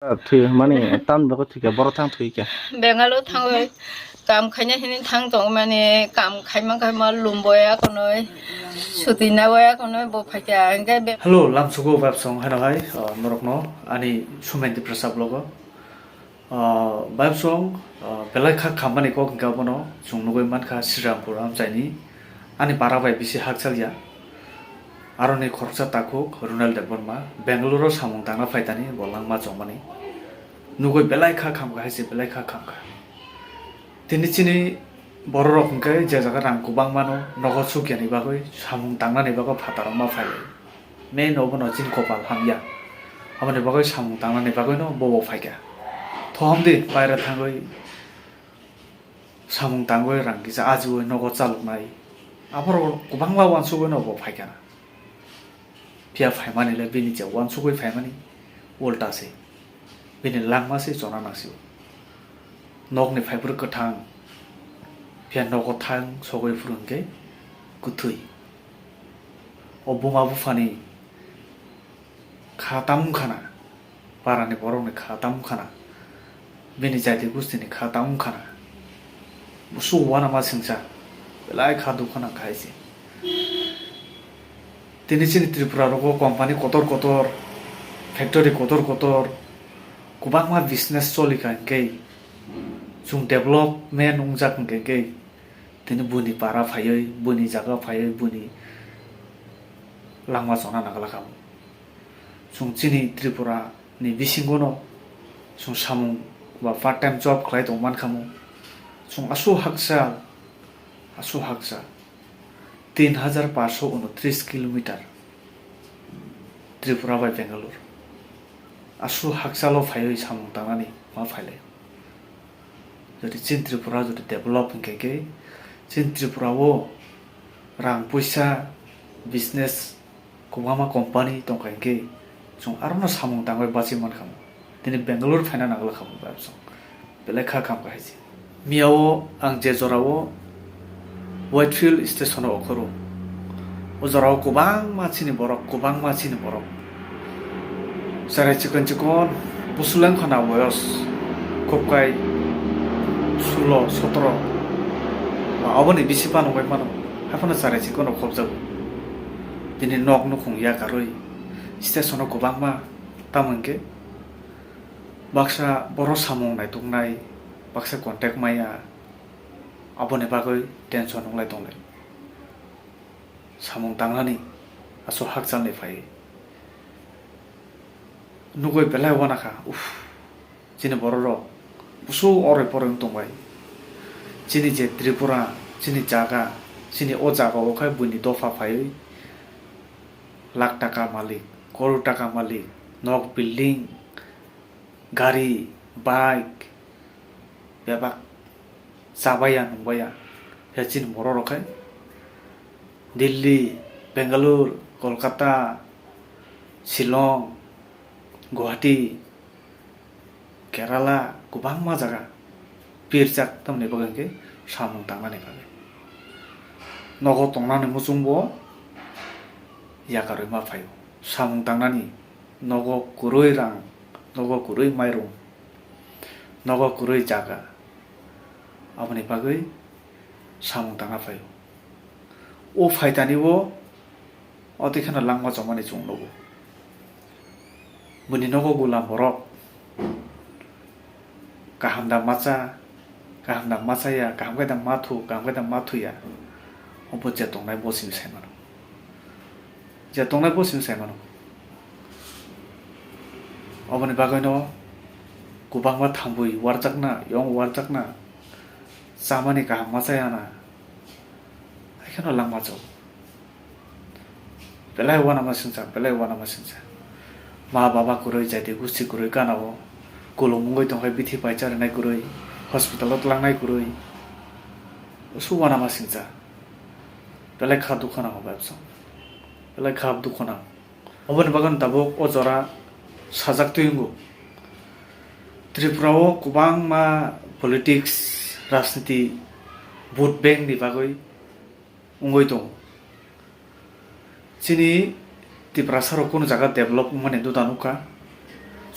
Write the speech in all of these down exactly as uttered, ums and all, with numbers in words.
Thwi mani tam bago thwi kha, borok thang thwi kha. Bengalo thangwi kam khaina hini thang tong mani kam khaima khaima lumboya konoi, suti naboya konoi bo phaikha hingke be- Hello, lamsugo babsong hano hai, ah, norokno ani Sumen Tiprasa vlogo. Ah, babsong, ah, belai kha khammani kok hingka bono chwng nugui mankha Srirampur amchaini. Ani para bai bisi hakchal ya. Aroni khoroksa takhuk Runal Debbarma, Bangalore-o samung tangna phaitani bo langma chongmani. Nugui belai kha khamkha hai se belai kha khamkha. Tini chini bororok hwnkhe je jaga rang kwbang mano, nogo sukyani bagwi, samung tangnani bagwi phataro ma phailai. Main obono chini kopal hamya. Aboni bagwi samung tangnani bagwino bobo phaikha. Thohom di baire thangwi samung tangwi rang kisa ajiwi nogo chaloknai. Aborok kwbangma uansugwino bo phaikha. Phiya phaimani le bini je uansugwi phaimani ulta se. Bini langma se chona nangsio. Nokni phaibwrwi kwthang. Phiya nogo thang sogwi phuru hwnkhe kwthwi. O buma buphani kha tamung khana, parani borokni kha tamung khana, bini jati gustini kha tamung khana. Busu uanama singsa, belai kha dukha nang kha hai se. Tini chini Tripura rogo company kotor kotor, factory kotor kotor, kwbangma business choli kha hwnkhe, chwng development wngjak hwnkhe, tini buini para phaiwi, buini jaga phaiwi, buini langma chona nangla kha. Chwng chini Tripura ni bisingo no chwng samung ba part time job khlai tong man kha mo. Chwng aswk haksa, aswk haksa tin hajar paanch sho unotris kilometer Tripura bai Bangalore. Aswk haksa lo phaiwi samung tangnani ma phailai. Jodi chini Tripura jodi develop hwnkhe khe chini Tripura o rang puisa business kwbangma company tongkha hwnkhe chwng arono samung tangwi bachwi mankha. Tini Bangalore phaina nangla kha bo babsong. Belai kha khamkha hai se. Miyao ang je jorao Whitefield station o okhoro. O jorao kwbangma chini borok, kwbangma chini borok. Cherai chikon chikon, busuleng khana boyos khobkai sulo, sotro. Ba oboni bisi phano wngwi mano. Haphano cherai chikon rok khobjago. Bini nok nukhung yakarwi station o kwbangma, tamo hwnkhe baksa boro samung naituknai, baksa contact maya, aboni bagwi tension wnglai tonglai. Samung tangnani aswk hakchalni phai nugwi belai uanakha, uff, chini bororok busu oroi poroi wng tongbai. Chini je Tripura, chini jaga, chini o jaga o khai buini dopha phaiwi lakh taka malik, crore taka malik, nok, building, gari, bike, bebak chabaiya nungbaiya. Phiya chini bororok khai Delhi, Bangalore, Kolkata, Shillong, Guwahati, Kerala, kwbangma jaga pirjak, tamni bagwi hwnkhe samung tangnani bagwi. Nogo tongnani muchungbo yakarwi ma phaio. Samung tangnani nogo kwrwi rang, nogo kwrwi mairum, nogo kwrwi jaga, aboni bagwi samung tangna phaio. O phaitani o, o twi kheno langma chomani chwng nugo. Buini nogo gulam borok kaham da macha, kaham da machaya, kaham khe da mathu, kaham khe da mathuya, obo je tongnai bo simi sai mano. Je tongnai bo simi sai mano. Oboni bagwino kwbangma thambwi warjakna, yong warjakna, chamani kaham machayana, hai kheno langma chao. Belai uanama singcha, belai uanama singcha. Ma baba kwrwi, jati gusti kwrwi ganao. Kolom wngwi tongkha, bithi pai charinai kwrwi, hospital o tlangnai kwrwi. Usu uanama singcha. Belai kha dukha nango babsong. Belai kha dukha nango. Oboni bagwi tabuk o jora sajak twi wngo. Tripura o kwbangma politics, rajniti, vote bank ni bagwi wngwi tongo. Chini Tiprasa rok kunu jaga develop wngmani duda nukha.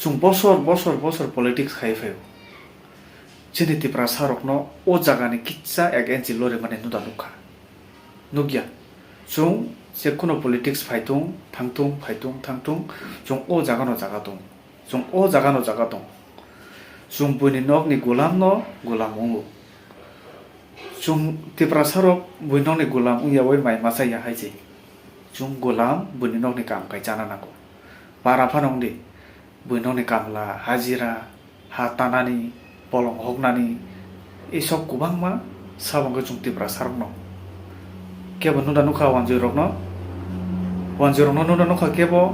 Chwng bosor bosor bosor politics khai phaio. Chini Tiprasa rokno o jaga ni kitsa ek inch lori mani nuda nukha. Nukya. Chwng je kuno politics phaitung, thangtung, phaitung, thangtung, chwng o jaga no jaga tong. Chwng o jaga no jaga tong. Chwng buini nok ni gulam no gulam wngo. Chwng Tiprasa rok buini nok ni gulam wngya oi mai masa ya hai se. Chwng gulam buini nok ni kam kai chana nango. Para phano wngdi. Buinokni kamla, hajira, ha tanani, polong hoknani, isok kwbangma sabo hwnkhe chwng Tiprasa rokno. Kebo nuda nukha wanjwi rokno, wanjwi rokno nuda nukha kebo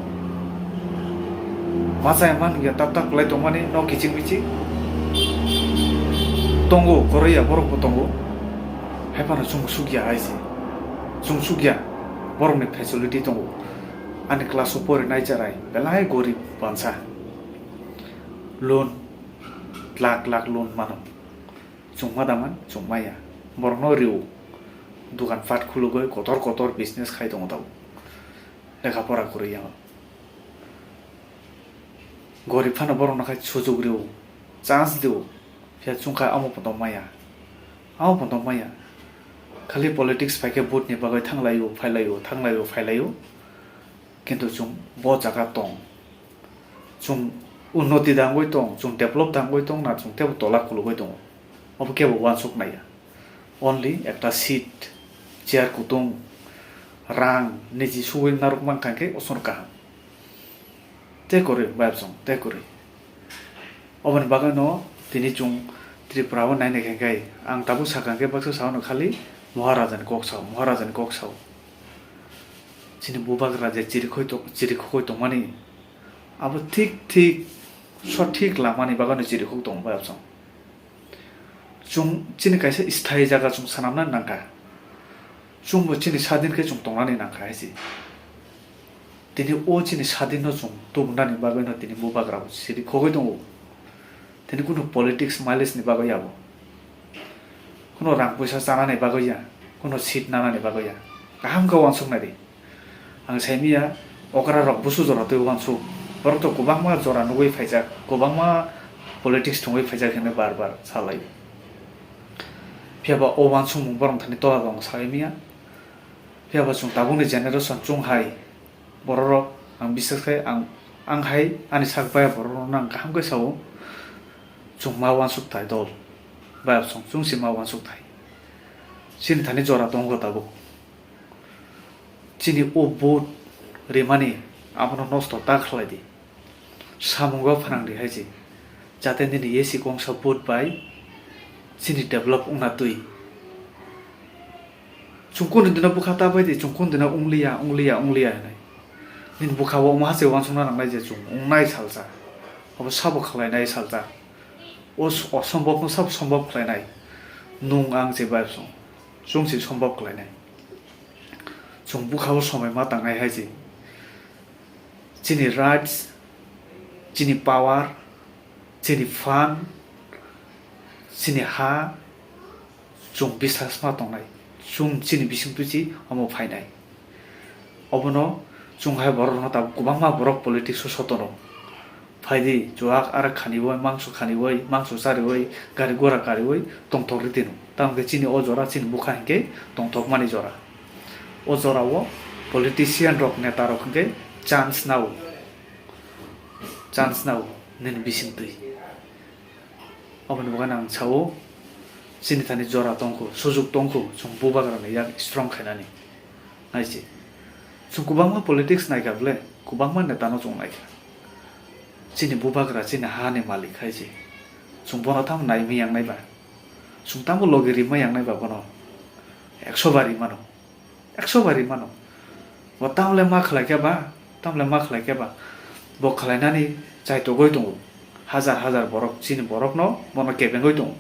machaya man ya tap tap kwlai tongmani nok kiching biching tongo, koroi ya borok bo tongo, hai phano chwng sukya hai se, chwng sukya borokni facility tongo. Ani class o porinai cherai belai gorib bansa. Loan, lakh lakh loan mano. Chwng ma daman, chwng maya. Borokno rio. Dukan pat khulugwi kotor kotor business khai tongo tabuk. Lekha pora kwrwi ya. Gorib phano borokno khai sujuk rio. Chance rio. Phiya chwng kha amo poito maya. Amo poito maya. Khali politics phaikhe vote ni bagwi thanglaio, phailaio, thanglaio, phailaio. Kintu chwng bo jaga tong. Chwng unnoti dangwi tong, chwng develop dangwi tong na chwng tebo tola kulugwi tongo. Obo kebo uansuk naiya. Only ekta seat, chair kutung, rang, niji sugwi narwk mankha khe osor kaham. Tei kwrwi, bayapsong, tei kwrwi. Oboni bagwino tini chwng Tripura o naina khe ang tabuk sakha khe baksa sao no khali Maharaja ni kok sao, Maharaja ni kok sao. Chini bubagra je chirikhoi to-, chirikhogoi tongmani abo thik thik sothik lamani bagwino chirikhok tongo bayapsong. Chwng chini kaisa sthayi jaga chwng swnamna nangkha. Chwngbo chini sadin khe chwng tongnani nangkha hai se. Tini o chini sadinno chwng tubunani bagwino tini bubagrabo siri khogwi tongo. Tini kunu politics mileage ni bagwi ya bo. Kunu rang puisa chanani bagwi ya, kunu seat nanani bagwi ya. Kaham khe uansuk nai di. Ang saimanya okra rok busu jora twi uansuk. Borok to kwbangma jora nugwi phaijak, kwbangma politics thwngwi phaijak hinwi bar bar salai. Phiya ba o uansukmung borok thani tola tongo saimanya. Phiya ba chwng tabukni generation chwng hai borok rok ang bisas khai ang, ang hai ani sak baya borok rokno ang kaham khe sao. Chwng ma uansuk thai dol. Bayapsong chwng se ma uansuk thai. Chini thani jora tongo tabuk. Chini o vote rimani abono nosto ta khlai di. Samungo phnang di hai se. Jate nini A C kongsa vote bai chini develop wngna twi. Chwng kunu dino bwkha ta bai di, chwng kunu dino wng liya, wng liya, wng liya hinwi. Nini bwkha o omo haste uansukna nangnai je chwng wngnai salsa. Obo sabo khlainai salsa. O s-, osombobno sabo sombop khlainai. Nwng ang se bai chwng. Chwng se sombop khlainai. Chwng bwkha o somai ma tangnai hai se. Chini rights, chini power, chini fund, chini ha, chwng bisas ma tongnai. Chwng chini bisingtwi se omo phainai. Obono chwng hai borok rokno tabuk kwbangma borok politics o sotono. Phaidi chuak arak khaniwi, mangso khaniwi, mangso chariwi, gari gora kariwi tongthok ri tino. Tamo khe chini o jora chini bwkha hinkhe tongthokmani jora. O jorao politician rok, neta rok hinkhe chance nao, chance nao nini bisingtwi. Oboni bagwi ang sao, chini thani jora tongkhu, sujuk tongkhu, chwng bubagrani yak strong khainani. Nai se. Chwng kwbangma politics naikha bwle, kwbangma netano chwng naikha. Chini bubagra chini hani malik hai se. Chwng bono tamo nai miyang nai ba? Chwng tamo logi ri miyang nai ba bono? Ekso bar ri mano. Ekso bar ri mano. Bo tamle ma khlai khe ba, tamle ma khlai khe ba. Bo khlainani chaitogwi tongo. Hajar hajar borok, chini borokno bono kebengwi tongo.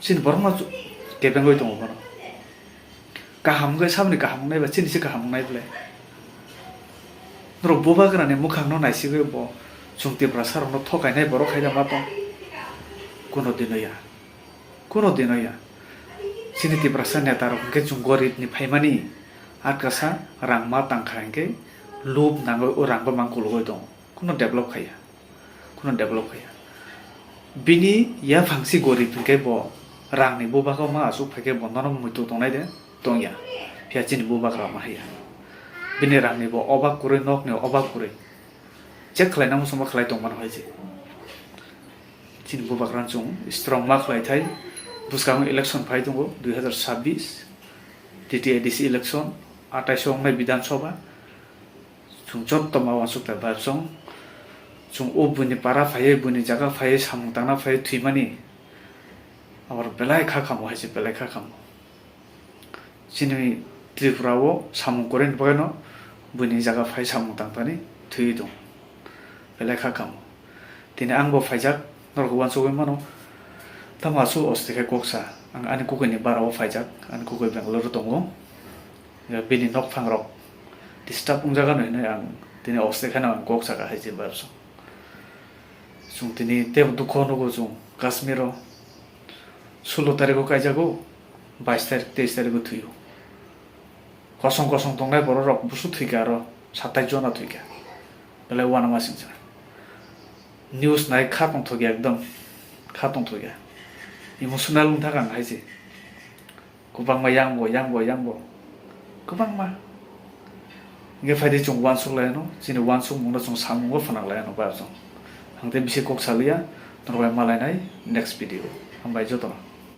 Chini borokno chu-, kebengwi tongo bono. Kaham wngkhe saboni kaham wngnai ba chini se kaham wngnai bwle. Norok bubagrani mwkhangno naisigwi bo chwng Tiprasa rokno thokainai borok hai da ma tong? Kuno dino ya. Kuno dino ya. Chini Tiprasa neta rok hwnkhe chwng gorib ni phaimani atkasa rang ma tangkha hinkhe lub nangwi o rang bo mang kulugwi tongo. Kuno develop khaiya, kuno develop khaiya. Bini yaphang si gorib hinkhe bo rangni bubagra ma aswk phaikhe bo nono muitu tongnai de tongya, phiya chini bubagra ma haiya. Bini rangni bo obak kwrwi, nokni obak kwrwi, check khlaina muchungma khlai tongmano hai se. Chini bubagra chwng strong ma khlai thai. Bwskango election phai tongo, dui hazar sabbish, T T A D C election, atais o wngnai Bidhan Sabha. Chwng joto ma uansuk ta babsong. Chwng o buini para phaiwi, buini jaga phaiwi, samung tangna phaiwi thwimani. Aboro belai kha kamo hai se, belai kha kamo. Chini Tripura o samung kwrwini bagwi no buini jaga phai samung tangtani thwiwi tongo. Belai kha kamo. Tini ang bo phaijak, norok uansugwi mano. Tamo aswk oste khe kok sa. Ang ani kukuini bara o phaijak, ani kukui Bangalore o tongo. Ya, bini nokphang rok disturb wngjaga no hinwi ang tini oste kheno ang kok saka hai se babsong. Chwng tini tebo dukho nugo chwng Kashmir o. Sulo tarikh o kaijago, bais tarikh, teis tarikh o thwio. Kosong kosong tongnai borok rok busu thwikha aro, satais jona thwikha. Belai uanama singcha. News nai kha tongthokya ekdom, kha tongthokya. Emotional wngthak ang hai se. Kwbangma yang bo, yang bo, yang bo. Kwbangma. Hingke phaidi chwng uansuk lai ano, chini uansukmung no chwng samung o phanang lai ano ba chwng. Ang tei bisi kok saliya, norok bai malainai next video. Hambai jotono.